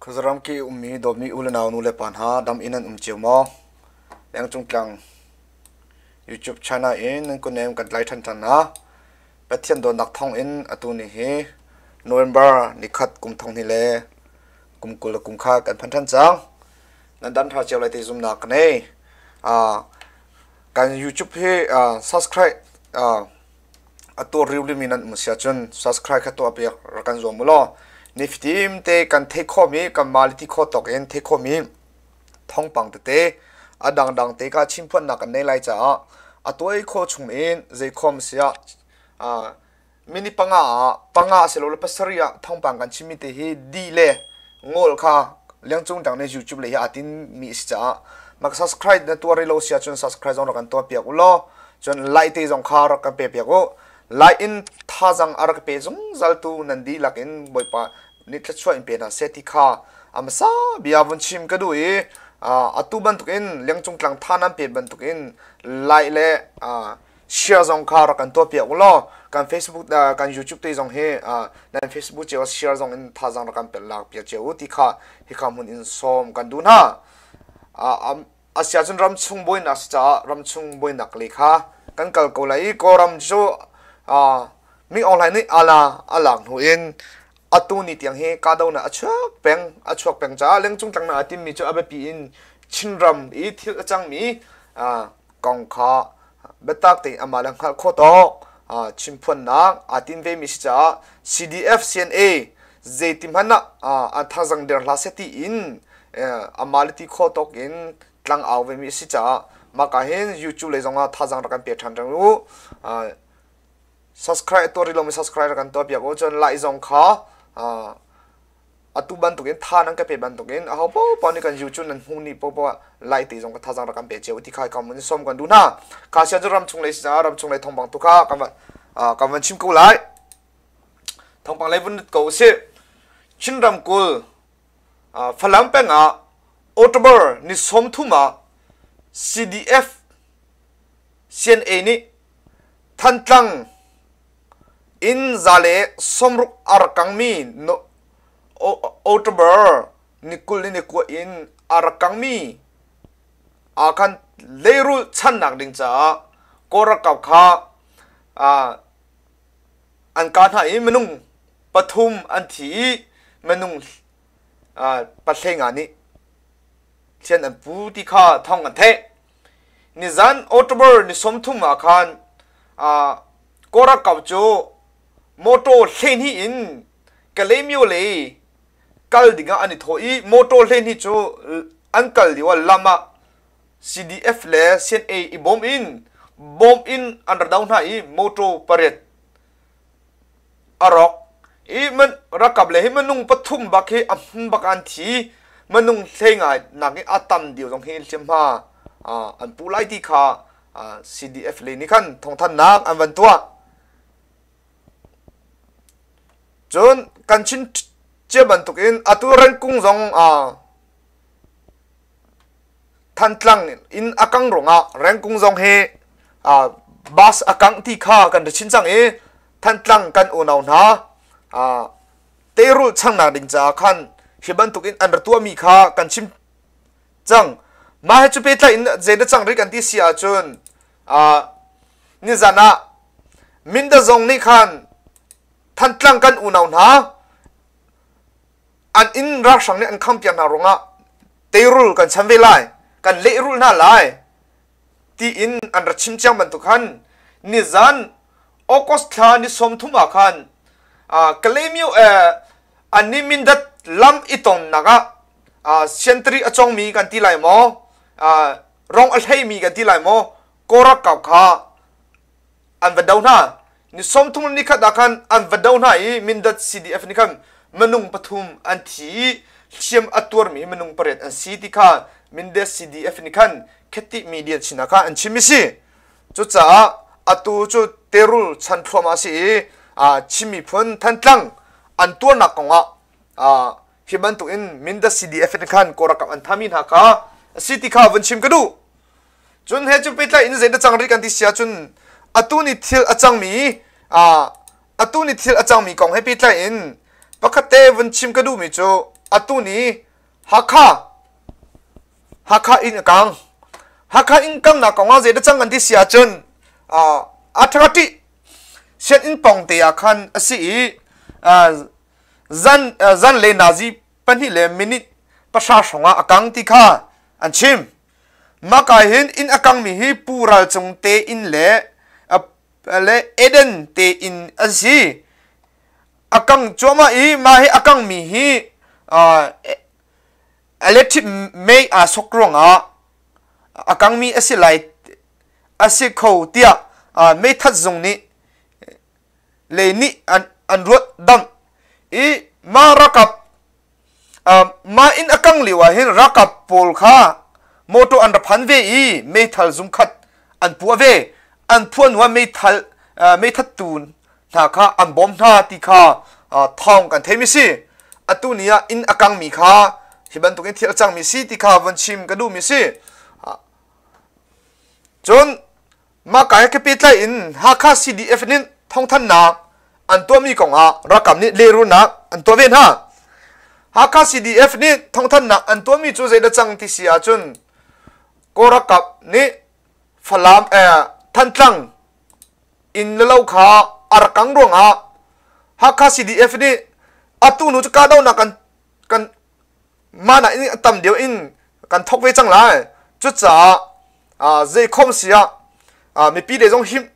Khuazaram ki ummi dawtmi u le nau nu le pa hna dam in an um cio maw? Lengcung tlang YouTube channel in nan kunem kan tlai ṭhan ṭhan hna. Pathian dawtnak thawng in atu ni hi November nikhat kum thong hnih le kum 20 le kum kha kan phan ṭhan cang. Nan dam ṭha cio lai ti zumnak ka nei. Kan YouTube hi subscribe a tuar riu mi nan um si ahcun subscribe kha tuah piak rak kan zuam u law nifatin te kan theih khawhmi kan mah le ti khawh tawk in theih khawhmi thawngpang tete a dangdang te ka chimphuannak kan nei lai caah a tuai khawh chung in zeikhom siah minute panga ah panga silole pasarih ah thawngpang kan chimmi te hi di le ngol kha lengcung dang nih YouTube le hi aa tin mi a si caah mak subscribe na tuar lo si ahcun subscribe zong rak kan tuah piak u law cun like te zong kha rak kan pe piak u like in thazang a rak pe zungzal tu nan dihlak in Bawipa nih thluachuah in pe hna seh ti kha amasa bia vun chim ka duh i atu bantukin lengcung tlang tha nan pe bantukin like le share zong kha rak kan tuah piak u law kan Facebook kan YouTube te zong hi nan Facebook cio share zong in thazang rak kan pel lak piak cio u ti kha hika hmun in sawm kan duh hna. Asia cun ramchung buainak si caah ramchung buainak lei kha kan kal ko lai i Kawlram cu Ming Aung Hlaing nih ala a lak hnu in atu ni tiang hi kahdohnak a chuak peng a chuak peng caah lengcung tlangnak a timmi cu a biapi in Chinram i thil a cangmi kong kha biatak tein amah le hngalh khawh tawk chimphuannak aa tin vemi si caah CDF CNA zeiti hmanh ah an thazang der hlah seh tiin amah le ti khawh tawk in tlang au vemi si caah mah ka hin YouTube lei zongah thazang rak kan pe ṭhan reng u. Subscribe tuah rih lomi subscribe rak kan tuah piak u. Cun like zong kha atu bantukin tha nan ka pe bantukin aho paohpaoh nih kan YouTube nan hmuh ni paohpaoh ah like te zong ka thazang rak kan pe cio ti kha ka mun som kan duh hna. Kha sian cu ramchung lei si ramchung lei thawngpang tu kha kan van kan van chim ko lai. Thawngpang lei vun ko usih. Chin ramkulh Falam peng ah October ni 30 ah CDF CNA nih Thantlang inn 160 a rak kangmi October ni 21 in a rak kangmi ah khan leirulh channak ding caah Kawl ralkap kha an kah hna i minung pathum an thi i minung pahlenga nih thian an pu ti kha thawng an theih. Nizan October ni 30 ah khan Kawl ralkap cu motor 12 in Kalaymyo lei kal dingah an i thawh i motor 12 cu an kal lio ah lam ah CDF le CNA i bawm in bawm in an ra do hna i motor pariat a rawk i man ralkap le hi minung pathum bak hi a hmun bak an thi. Minung hlei ngai nak i a tam deuh zong hi hliamhma an pu lai ti kha CDF lei nih khan thawngthanhnak an van tuah. Cun kan chin cia bantukin atu rengkung zong Thantlang in a kang ruangah rengkung zong hi bus a kangh ti kha kan ri chin cang i Thantlang kan unau hna teirul changnak ding caah khan hi bantukin an ra tuahmi kha kan chim cang. Mah he cu pehtlaih in zei na cang rih kan ti si ahcun nizan ah Minda zong nih khan Thantlang kan unau hna an inn ralhrang nih an khampiak hna ruangah teirul kan chan ve lai, kan lehrulh hna lai tiin an ra chim ciang bantuk khan nizan August thla ni 30 ah khan Kalaymyo an nih Mindat lam i tonnak ah siantari a congmi kan ti lai maw, rong a hleimi kan ti lai maw, Kawl ralkap kha an va do hna. Ni 30 ni khat ah khan an va do hna i Mindat CDF nih khan minung pathum an thi i hliam a tuarmi minung pariat an si ti kha Mindat CDF nih khan Khetti media chin ah khan an chim i si. Cucaah atu cu terul chan thluahmah a si i Chin miphun Thantlang an tuarnak kongah hi bantuk in Mindat CDF nih khan Kawl ralkap an thami hna kha a si ti kha vun chim ka duh. Cun he cu pehtlaih in zei dah cang rih kan ti si ahcun atu ni thil a cangmi atu ni thil a cangmi kong he pehtlaih in pakhat te vun chim ka duhmi cu. Atu ni Hakha Hakha inn a kang. Hakha inn kangnak kong ah zeidah cang kan ti si ahcun a ṭhati sianginn pawng te ah khan a si i zan zan le nazi 2 le minute 10 hrawng ah a kang ti kha an chim. Mah ka hin inn a kangmi hi Pu Ral Cung te inn le le Eden te inn an si. A kang cuahmah i mah hi a kangmi hi electric mei aa sok ruangah a kangmi a si lai a si kho tiah meithat zung nih le nih an ruat damh i mah ralkap mah inn a kang lio ah hin ralkap pawl kha motor an ra phan ve i meithal zung khat an puah ve. An phuah hnu ah meithal meithattu hna kha an bawm hna ti kha thawng kan theimi si. Atu ni ah inn a kangmi kha hi bantukin thil a cangmi si ti kha von chim ka duhmi si. Cun mah ka he ka pehtlaih in Hakha CDF nih thawngthanhnak an tuahmi kongah ralkap nih lehrulnak an tuah ve hna. Hakha CDF nih thawngthanhnak an tuahmi cu zeidah cang ti si ahcun Kawl ralkap nih Falam Thantlang inn le lo kha a rak kang ruangah Hakha CDF nih atu nu cu kahdohnak kan kan mana in tam deuh in kan thok ve cang lai. Cucaah zeikhom si ah mipi le zong him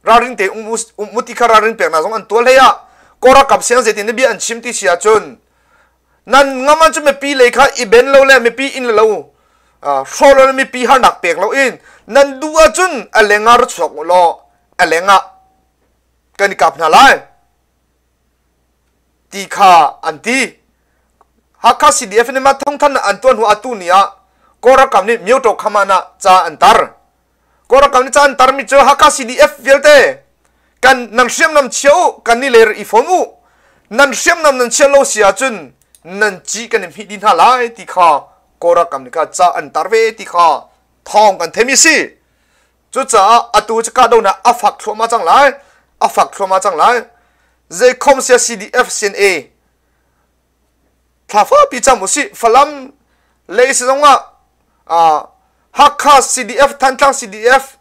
ralring te um um ti kha ralring peknak zong an tuah hlei ah Kawl ralkap siang zeitin bia an chim ti si ahcun nan ngam ahcun mipi lei kha i ben lo le mipi inn le lo hraw lo le mipi harnak pek lo in nan duh ahcun a leng ah ra chuak u law a leng ah kan i kap hna lai ti kha an ti. Hakha CDF nih mah thawngthan an tuah hnu atu ni ah Kawl ralkap nih Myotaw Khaman ah ca an tar. Kawl ralkap nih ca an tarmi cu Hakha CDF vialte kan nan hriamnam chia u, kan ni ler i fon u. Nan hriamnam nan chia lo si ahcun nan ci kan i hmih dih hna lai ti kha Kawl ralkap nih kha ca an tar ve ti kha thawng kan theimi si. Cucaah atu cu kahdohnak a fak thluahmah cang lai. A fak thluahmah cang lai. Zeikhom sia CDF CNA thla fapi cam usih. Falam lei si zongah Hakha CDF, Thantlang CDF,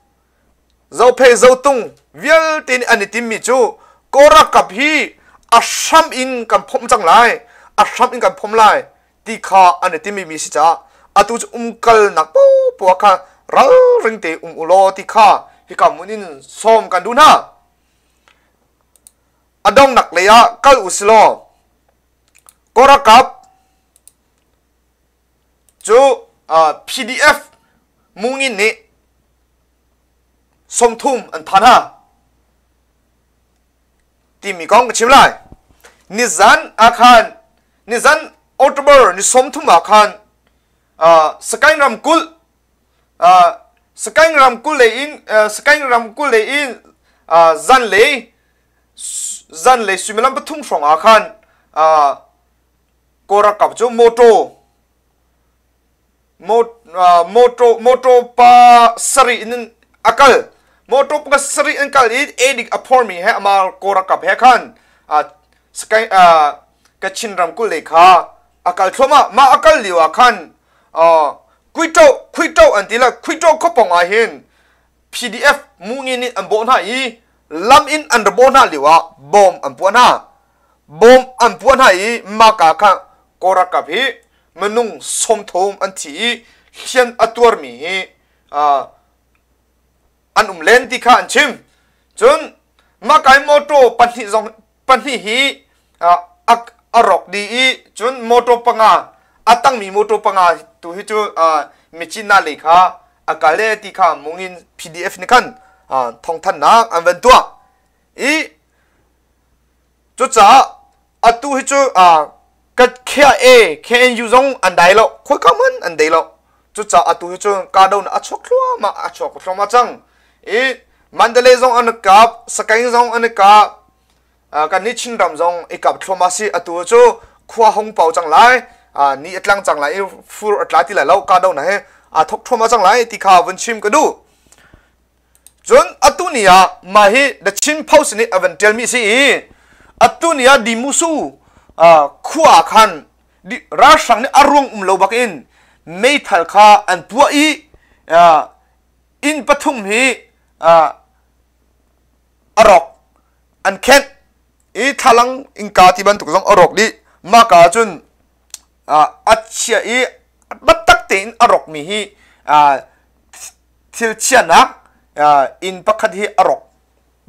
Zophei Zotung vialte nih an i timmi cu Kawl ralkap hi a hram in kan phomh cang lai, a hram in kan phomh lai ti kha an i timmi mi si caah atu cu umkalnak popoah kha ralring te um u law ti kha hika hmun in sawm kan duh hna. A donghnak lei ah kal u si law Kawl ralkap cu PDF mungin nih 30 an phan ha timi kong ka chim lai. Nizan ah khan nizan October ni 30 ah khan Sagaing ramkulh Sagaing ramkulh lei in Sagaing ramkulh lei in zanlei zanlei suimilam 3 hrawng ah khan Kawl ralkap cu motor motor motor pa sarih in a kal. Motor pa sarih an kal i edik a phormi he amah Kawl ralkap he khan Kachin ramkulh lei kha a kal thluahmah. Mah a kal lio ah khan Kuito Khuito an ti la Khuito khuapawng ah hin PDF mungin nih an bawh hna i lam in an ra bawh hna lio ah bom an puah hna. Bom an puah hna i maka kha Kawl ralkap hi minung 30 an thi i hliam a tuarmi hi an um len ti kha an chim. Cun maka i motor pahnih zong pahnih hi a rawk dih i cun motor panga a tangmi motor panga tu hi cu Myitkyina lei kha a kal e ti kha mungin PDF nih khan thawngthanhnak an van tuah i cucaah atu hi cu ka KIA KNU zong an dai lo khoika hmanh an dai lo. Cucaah atu hi cu kahdohnak a chuak thluahmah a chuak thluahmah cang i Mandalay zong an i kap, Sagaing zong an i kap, kan nih Chinram zong i kap thluahmah si. Atu cu khua hung pau cang lai, ni a tlang cang lai i fur a tla ti lai lo, kahdohnak hi aa thok thluahmah cang lai ti kha vun chim ka duh. Cun atu ni ah mah hi The Chin Post nih a van ṭialmi a si i atu ni ah Dimusu khua ah khan. Ralhrang nih a ruang um lo bakin meithal kha an puah i inn pathum hi a rawk an khenh i thlalang innka ti bantuk zong a rawk dih. Mah ka cun a chia i biatak tein a rawkmi hi thil chianak inn pakhat hi a rawk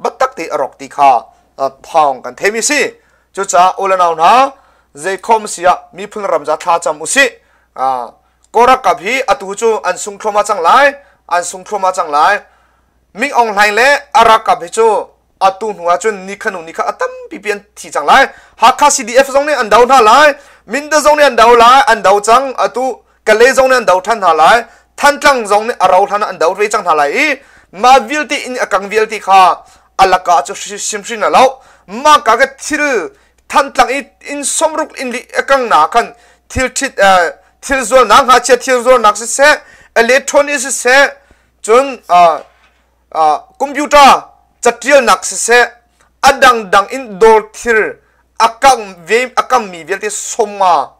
biatak te a rawk ti kha thawng kan theimi si. Cucaah u le nau hna, zeikhom si ah miphun ram za thla cam usih. Kawl ralkap hi atu cu an sung thluahmah cang lai, an sung thluahmah cang lai. Ming Aung Hlaing le a ralkap hi cu atu hnu ah cun ni khanu ni kha a tampi pi an thi cang lai. Hakha CDF zong nih an do hna lai, Mindat zong nih an do lai, an do cang. Atu Kalay zong nih an do ṭhan hna lai, Thantlang zong nih a ro hlan ah an do ve cang hna lai i mah vialte in a kang vialte kha a laka cu hrimhrim a lo. Mah ka ka thil Thantlang i inn 60 inn li a kang na khan thil ṭhit thil zualnak ngakchia thil zualnak siseh, electronic siseh, cun computer catialnak siseh, a dangdang in dawr thil a kang ve a kangmi vialte 50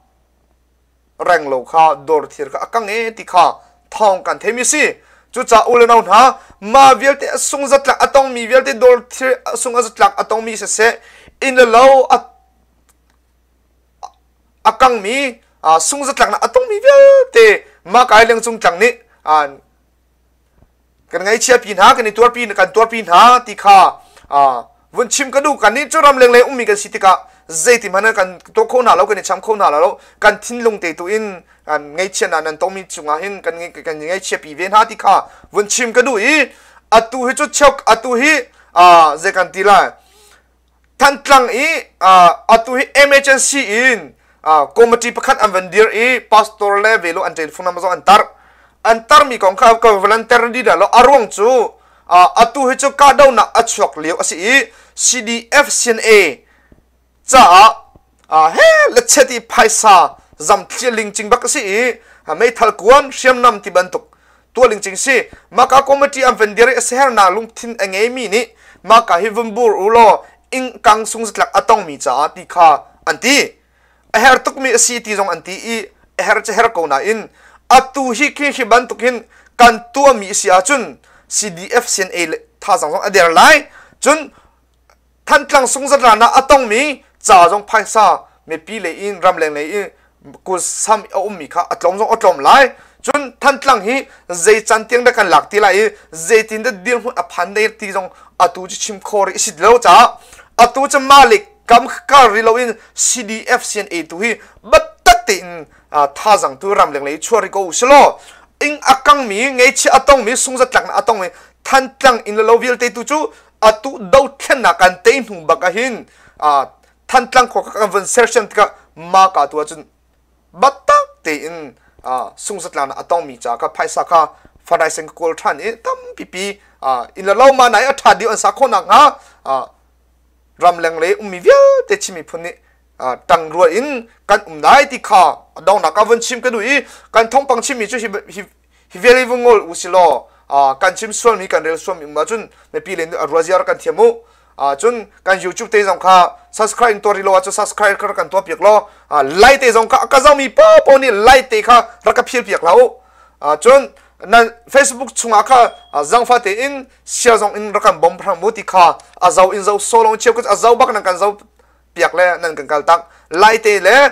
reng lo kha dawr thir kha a kang e ti kha thawng kan theimi si. Cucaah u le nau hna, mah vialte a sung zatlak a tongmi vialte, dawr thir a sung a zatlak a tongmi siseh, inn le lo a kangmi sung zatlaknak a tongmi vialte mah kai leng cung tlang nih kan ngaihchia pi hna, kan i tuarpi, kan tuarpi hna ti kha vun chim ka duh. Kan nih cu ramleng lei ummi kan si tikah zeiti hmanh kan tuah kho hna lo, kan i cham kho hna lo. Kan thinlung te tu in kan ngaihchiatnak nan tongmi cungah hin kan kan ngaihchia pi ve hna ti kha vun chim ka duh i atu hi cu cheuk atu hi zei kan ti lai, Thantlang i atu hi emergency in committee pakhat an van dir i pastor le velo an telephone number zong an tar. An tarmi kong kha ka volunteer di dah lo. A ruang cu atu hi cu kahdohnak a chuak lio a si i CDF CNA caah he lachet i phaisa zamthli lingcing bak a si i meithal kuan hriamnam ti bantuk tuah lingcing si. Maka committee an van dir i a sehernak lungthin a ngeimi nih maka hi vun bur u law ingkang sung zatlak a tongmi caah ti kha an ti. A her tukmi a si ti zong an ti i a her cu her ko nain atu hi khi hi bantuk hin kan tuahmi si ahcun CDF CNA thazang zong a der lai, cun Thantlang sungzatlan ah a tongmi ca zong phaisa mipi lei in ramleng lei in kul sam a ummi kha a tlawm zong a tlawm lai. Cun Thantlang hi zei can tiang dah kan lak ti lai i zeitin dah dirhmun a phan dei ti zong atu cu chim kho rih si lo caah atu cu malik kam kar ri loin CDF CNA tu hi biatak tein thazang tu ramleng lei chuah ri ko usilaw ing a kangmi ngeichia a tongmi sungzatlak a tongmi Thantlang in lo vialte tu cu atu dothlennak kan tei hnu bak ahhin Thantlang khua kan van sersiam tikah ma ka tu ahcun biatak tein sungzatlang a tongmi ca kha phaisa kha fundraising ka kawl ṭhan i tampi pi inn le lo ma nai a ṭha dih an sa khawh nakhnga ramleng le ummi vialte Chin miphun nih ṭangrual in kan um lai ti kha donghnak ah vun chim ka duh i kan thawngpang chimmi cu hi hi vial hi vung ngol u si law kan chim sualmi, kan rel sualmi um ahcun mipi len ruaziar kan thiam u. Cun kan YouTube te zong kha subscribe in tuah rih lo ahcun subscribe kha kan tuah piak law like te zong kha ka zohmi paohpaoh nih like te kha rak ka phil piak hlah u. Cun nan Facebook chungah kha zangfa tein share zong in rak kan bom hram u ti kha a zo in zo solong cheu a zo bak nan kan zo piak le nan kan kal tak lai te le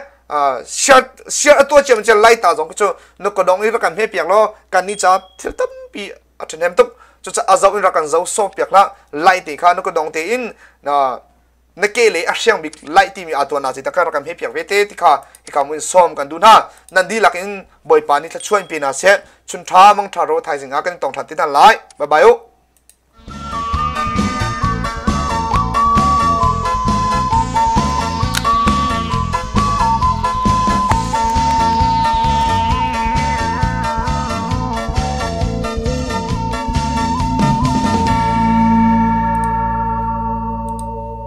share share a tua chiam chiam lai ta zong cu na ka dong i rak kan hme piak law kan ni ca thil tampi a ṭhahnem tuk. Cucaah a zo in rak kan zo sawm piak hlah. Lai te kha na ka dong te in na na ke le a hriang bik lai timi aa tuan na ci tak rak kan hme piak ve te ti kha hika mun sawm kan duh hna. Nan dihlak in Bawipa nih thluachuah in pe hna seh. Chun ṭha mang ṭha ro thaizing ah kan tong ṭhan te hna lai. Bye bye u.